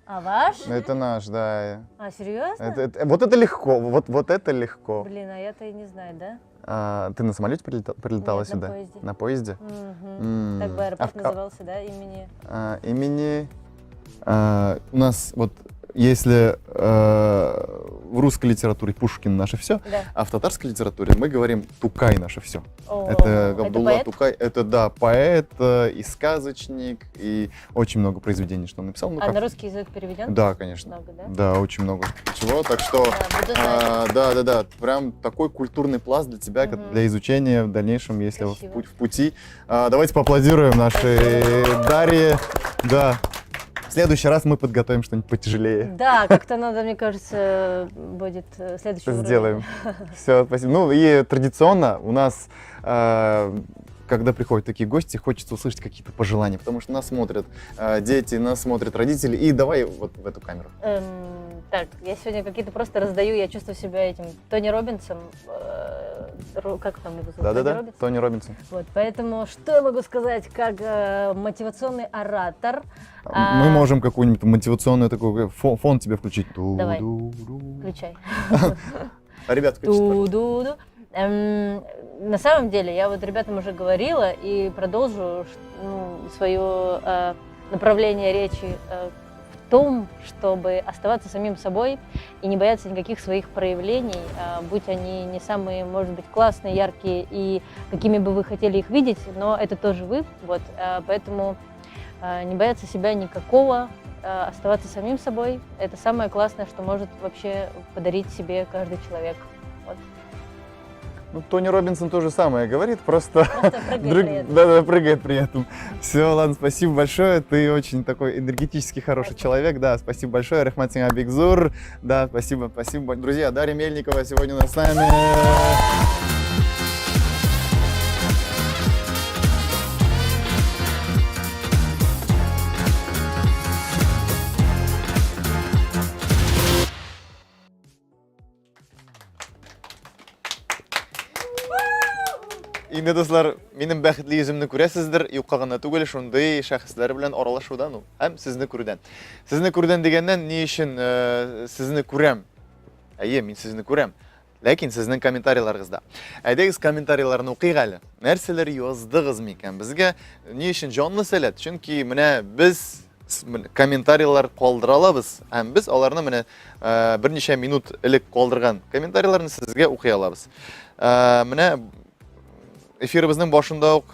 А ваш?
Это наш, да.
А, серьезно?
Вот это легко, вот это легко.
Блин, а я-то и не знаю, да?
Ты на самолете прилетала
Нет,
сюда?
на поезде.
На поезде?
Мгм. Так бы аэропорт назывался, да, имени?
Имени... У нас вот Если в русской литературе Пушкин наше все,
Да.
а в татарской литературе мы говорим Тукай наше все.
О,
Это
это
Габдулла
поэт?
Тукай, это да, поэт и сказочник, и очень много произведений, что он написал. Ну,
А
как-
на русский язык переведен?
Да, конечно.
Много, да?
Да, очень много чего. Так что,
Да, буду знать.
да, да, да, прям такой культурный пласт для тебя,
Мгм.
для изучения в дальнейшем, если
Красиво.
в пути. Давайте поаплодируем нашей Дарье. Да. В следующий раз мы подготовим что-нибудь потяжелее.
Да, как-то надо, мне кажется, будет следующий уровень.
Сделаем. Все, спасибо. Ну и традиционно у нас, когда приходят такие гости, хочется услышать какие-то пожелания, потому что нас смотрят дети, нас смотрят родители. И давай вот в эту камеру.
Так, я сегодня какие-то просто раздаю, я чувствую себя этим Тони Робинсом. Как там его зовут?
Да-да-да,
Тони Робинсон?
Тони Робинсон.
Поэтому что я могу сказать, как мотивационный оратор?
Мы можем какую-нибудь мотивационную такую фон тебе включить.
Давай.
Ту-ду-ду.
Включай.
А, ребят, включите, пожалуйста.
Ту-ду-ду. На самом деле, я ребятам уже говорила и продолжу свое направление речи в том, чтобы оставаться самим собой и не бояться никаких своих проявлений, будь они не самые, может быть, классные, яркие и какими бы вы хотели их видеть, но это тоже вы, поэтому не бояться себя никакого, оставаться самим собой, это самое классное, что может вообще подарить себе каждый человек.
Тони Робинсон то же самое говорит, просто
Просто прыгает при этом.
Да-да, прыгает при этом. Все, ладно, спасибо большое. Ты очень такой энергетически хороший человек. Да, спасибо большое. Рәхмәт сиңа бик зур. Да, спасибо, спасибо. Друзья, Дарья Мельникова сегодня у нас с нами. Инде, дуслар, минем бәхетле йөземне күрәсездер, юкка гына түгел, шундый шәхесләр белән аралашудан ул һәм сезне күрүдән. Сезне күрүдән дигәннән, ни өчен сезне күрәм? Әйе, мин сезне күрәм. Ләкин сезнең комментарийларыгызда. Әйдәгез комментарийларны укыйк әле. Нәрсәләр яздыгыз микән безгә? Ни өчен җанлы сәләт? Чөнки менә без комментарийлар калдыра алабыз һәм без аларны менә берничә минут элек калдырган комментарийларны сезгә укый алабыз. Менә эфирыбызның башында ук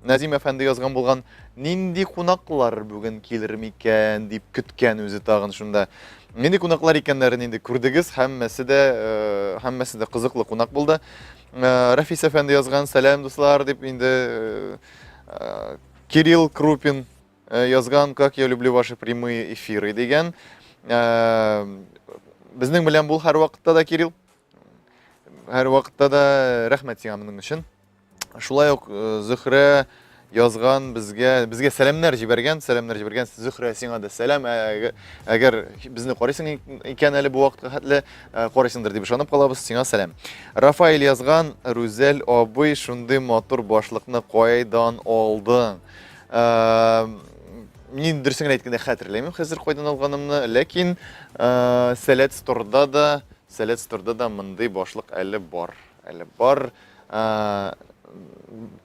Назим әфәнде язган булган, нинди кунаклар бүген килер микән дип көткән үзе тагын шунда. Нинди кунаклар икәннәрен инде күрдегез, һәммәсе дә кызыклы кунак булды. Рафис әфәнде язган, сәлам дуслар дип инде Кирилл Крупин язган, как я люблю ваши прямые эфиры дигән. Безнең белән бул һәрвакытта да, Кирилл. Һәрвакытта да рәхмәт сиңа моның өчен. Шулай ук Зөһрә язган, безгә сәламнәр җибәргән, сәламнәр җибәргән. Зөһрә, сиңа да сәлам. Әгәр безне карыйсың икән әле бу вакытка хәтле, карыйсыңдыр дип ышанып калабыз, сиңа сәлам. Рафаэль язган, Рүзәл абый шундый матур башлыкны кайдан алдың? Мин дөресен генә әйткәндә хәтерләмим хәзер кайдан алганымны, ләкин Сәләт Сторда да, Сәләт Сторда да мондый башлык әле бар. Әле бар.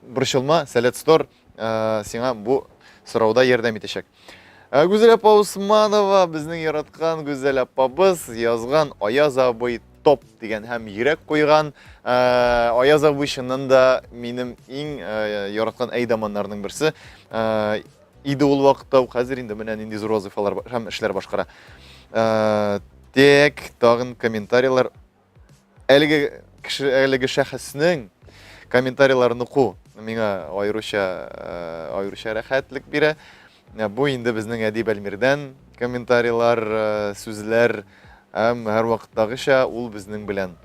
Борчылма, Сәләт Стор сиңа бу сорауда ярдәм итәчәк. Гүзәл апа Усманова, безнең яраткан Гүзәл апабыз, язган Аяз абый топ дигән һәм йөрәк куйган. Аяз абый чыннан да минем иң яраткан әйдаманнарның берсе. Иде ул вакытта, ул хәзер инде менә нинди зур вазыйфалар һәм эшләр башкара. Тек тагын комментарийлар. Әлеге кеше, әлеге шәхеснең комментарийларын уку миңа аеруча рәхәтлек бирә. Бу инде безнең Әдип Әлмирдән комментарийлар, сүзләр һәм һәрвакыттагыча ул безнең белән,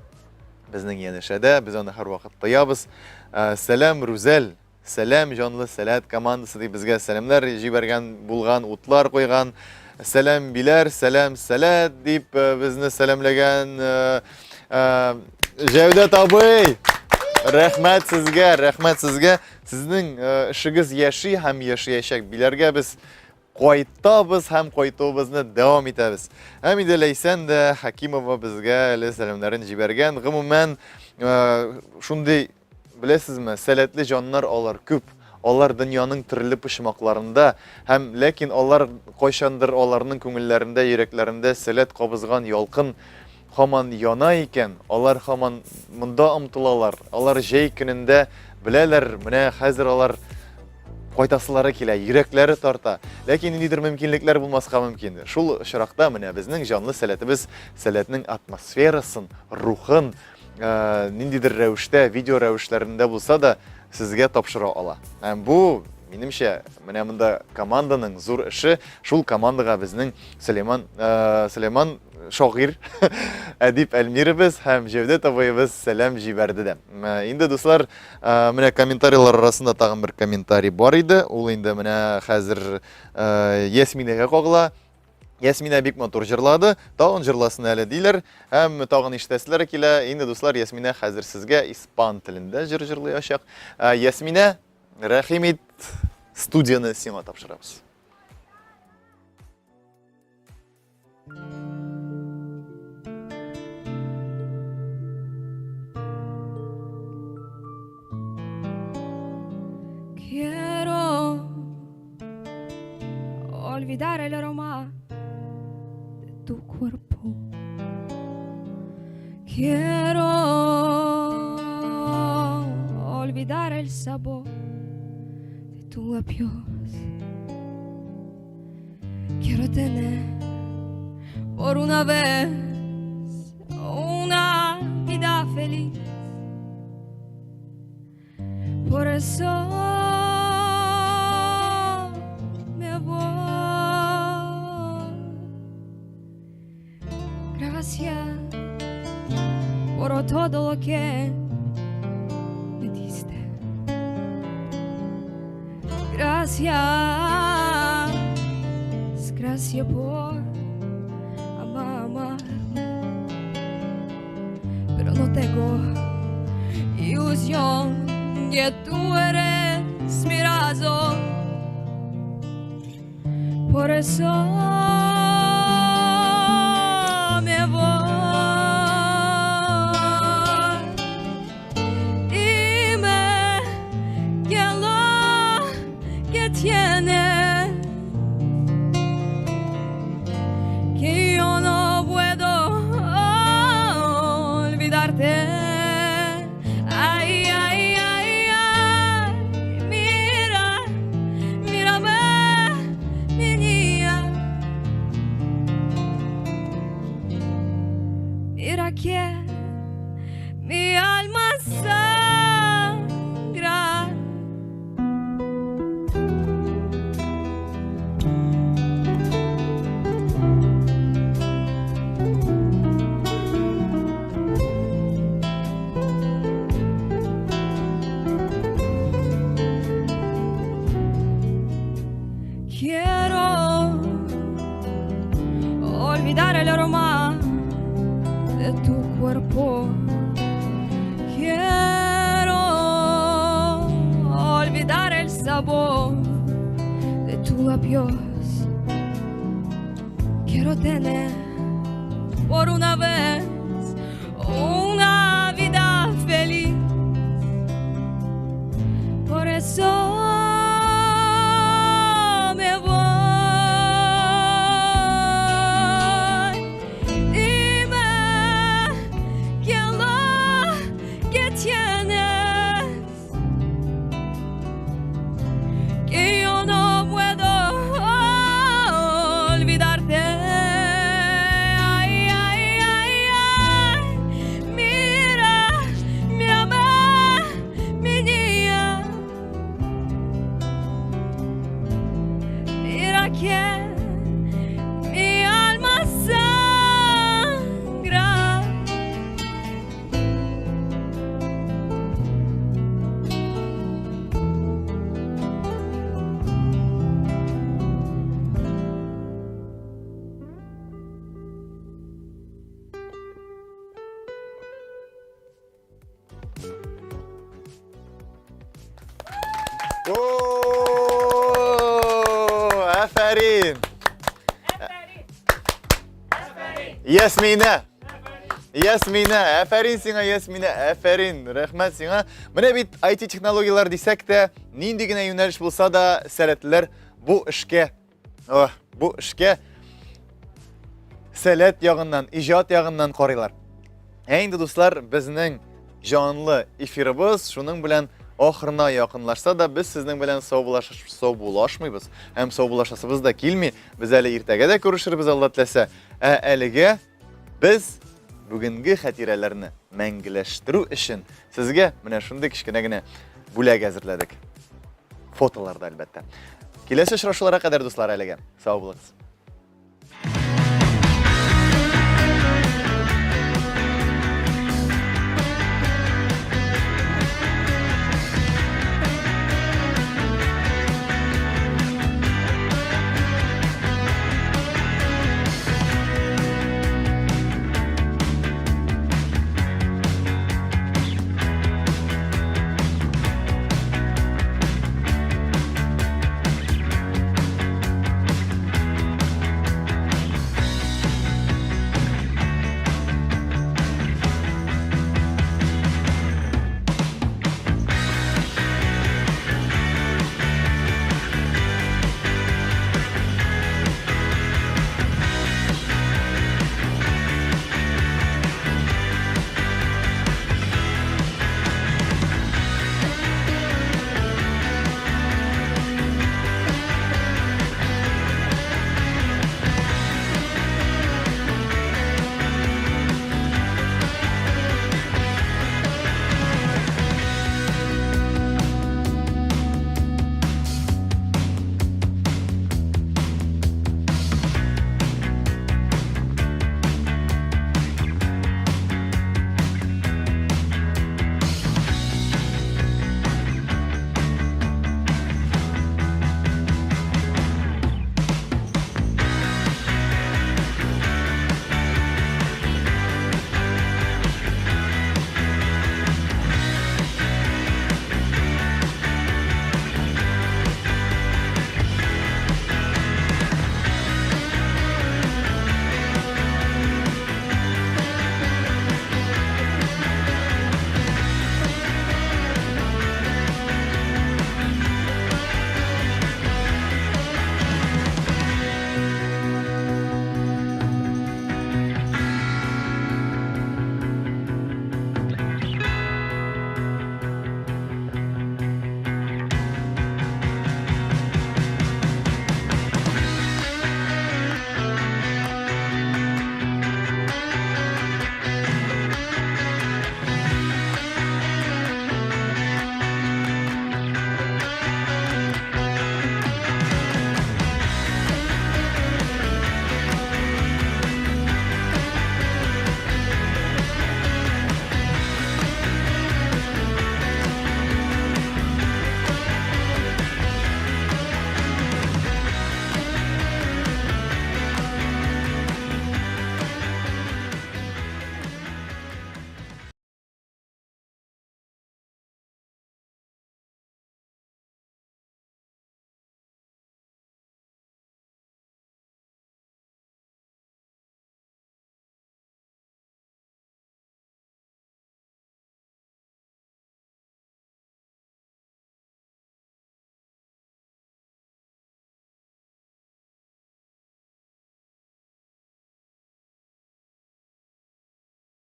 безнең янәшәдә, без аны һәрвакыт тоябыз. Сәлам, Рүзәл, сәлам, җанлы Сәләт командасы дип безгә сәламнәр җибәргән булган, утлар куйган. Сәлам, Биләр, сәлам, Сәләт дип безне сәламләгән Җәүдәт абый. Рәхмәт сезгә, рәхмәт сезгә. Сезнең эшегез яши һәм яшәячәк. Биләргә без кайтабыз һәм кайтуыбызны дәвам итәбез. Һәм инде Ләйсән дә Хәкимова безгә әле сәламнәрен җибәргән. Гомумән, шундый, беләсезме, сәләтле җаннар алар күп. Алар дөньяның төрле почмакларында һәм ләкин алар кайчандыр аларның күңелләрендә, йөрәкләрендә сәләт кабызган ялкын һаман яна икән, алар һаман монда омтылалар. Алар җәй көнендә беләләр, менә хәзер алар кайтасылары килә, йөрәкләре тарта. Ләкин ниндидер мөмкинлекләр булмаска мөмкин. Шул очракта менә безнең җанлы сәләтебез сәләтнең атмосферасын, рухын э, ниндидер рәвештә, видео рәвешләрендә булса да сезгә тапшыра ала. Һәм бу, минемчә, менә монда команданың зур эше, шул командага безнең Сөләйман, э, Сөләйман шагыйрь Әдип Әлмиребез һәм Җәүдәт абыебыз сәлам җибәрде дә. Инде, дуслар, э, менә комментарийлар арасында тагын бер комментарий бар иде. Ул инде менә хәзер э, Ясминәгә кагыла. Ясминә бик матур җырлады, тагын җырласын әле диләр һәм тагын ишетәселәр килә. Инде, дуслар, Ясминә хәзер сезгә испан телендә җыр җырлыячак. Э, Ясминә, рәхим ит, студияне сиңа тапшырабыз.
Quiero olvidar el aroma de tu cuerpo. Quiero olvidar el sabor de tus labios. Quiero tener por una vez una vida feliz. Por eso me voy. Gracias por todo lo que me diste. Gracias, gracias por amarme. Pero no tengo ilusión que tú eres mi razón. Por eso me voy. Dime qué es lo que tienes que yo no puedo olvidarte. Ay, ay, ay, ay, mira, mírame, mi niña. Mira que mi alma sangra. Quiero olvidar el aroma de tu cuerpo. Quiero olvidar el sabor de tus labios. Quiero tener por una vez una vida feliz. Por eso me voy. Dime qué es lo que tienes que yo no puedo olvidarte. Ay, ay, ay, ay, mira, mírame, mi niña. Mira que mi alma sangra.
Афәрин! Ясминә! Ясминә, афәрин сиңа, Ясминә, афәрин. Рәхмәт сиңа. Менә бит IT технологияләр дисәк тә, нинди генә юнәлеш булса да, сәләтлеләр бу эшкә, ох, бу эшкә сәләт ягыннан, иҗат ягыннан карыйлар. Ә инде, дуслар, безнең җанлы эфирыбыз шуның белән ахырына якынлашса да, без сезнең белән саубулашмыйбыз һәм саубулашасыбыз да килми. Без әле иртәгә дә күрешербез, Алла теләсә. Ә әлегә без бүгенге хатирәләрне мәңгеләштерү өчен сезгә менә шундый кечкенә генә бүләк әзерләдек. Фотоларда, әлбәттә. Киләсе очрашуларга кадәр, дуслар, әлегә. Сау булыгыз.